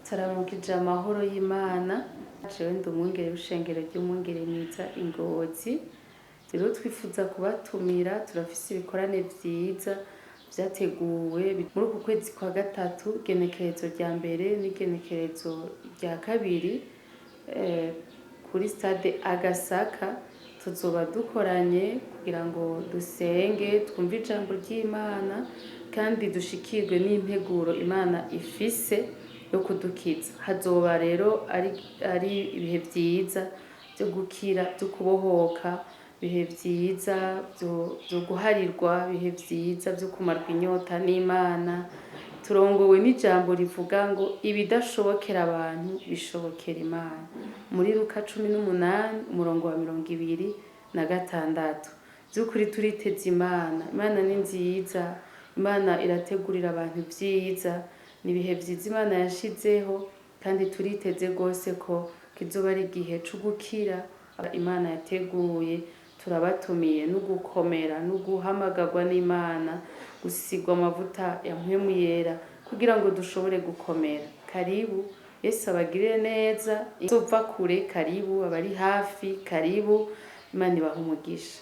Turaramukije amahoro y'Imana. Jewe ndi umwungere w'ishengero ry'Umwungere Mwiza i Ngozi. Rero twifuza kubatumira, turafise ibikorane vyiza vyateguwe muri uku kwezi kwa gatatu, igenekerezo rya mbere n'igenekerezo rya kabiri, kuri stade Agasaka. Tuzoba dukoranye kugira ngo dusenge, twumve ijambo ry'Imana kandi dushikirwe n'integuro Imana ifise yo kudukiza. Hazoba rero ari ibihe vyiza vyo gukira, vyo kubohoka, ibihe vyiza vyo guharirwa, ibihe vyiza vyo kumarwa inyota n'Imana. Turongowe n'ijambo rivuga ngo ibidashobokera abantu bishobokera Imana, muri Luka 18 umurongo wa 26. Vy'ukuri turiteze Imana. Imana ni nziza, Imana irategurira abantu ivyiza. Ni ibihe vyiza Imana yashizeho, kandi turiteze rwose ko kizoba ari igihe co gukira Imana yateguye. Turabatumiye no gukomera no guhamagarwa n'Imana, gusigwa amavuta ya Mpwemu Yera kugira ngo dushobore gukomera. Karibu, Yesu abagirire neza. Izova kure, karibu, abari hafi, karibu. Imana ibahe umugisha.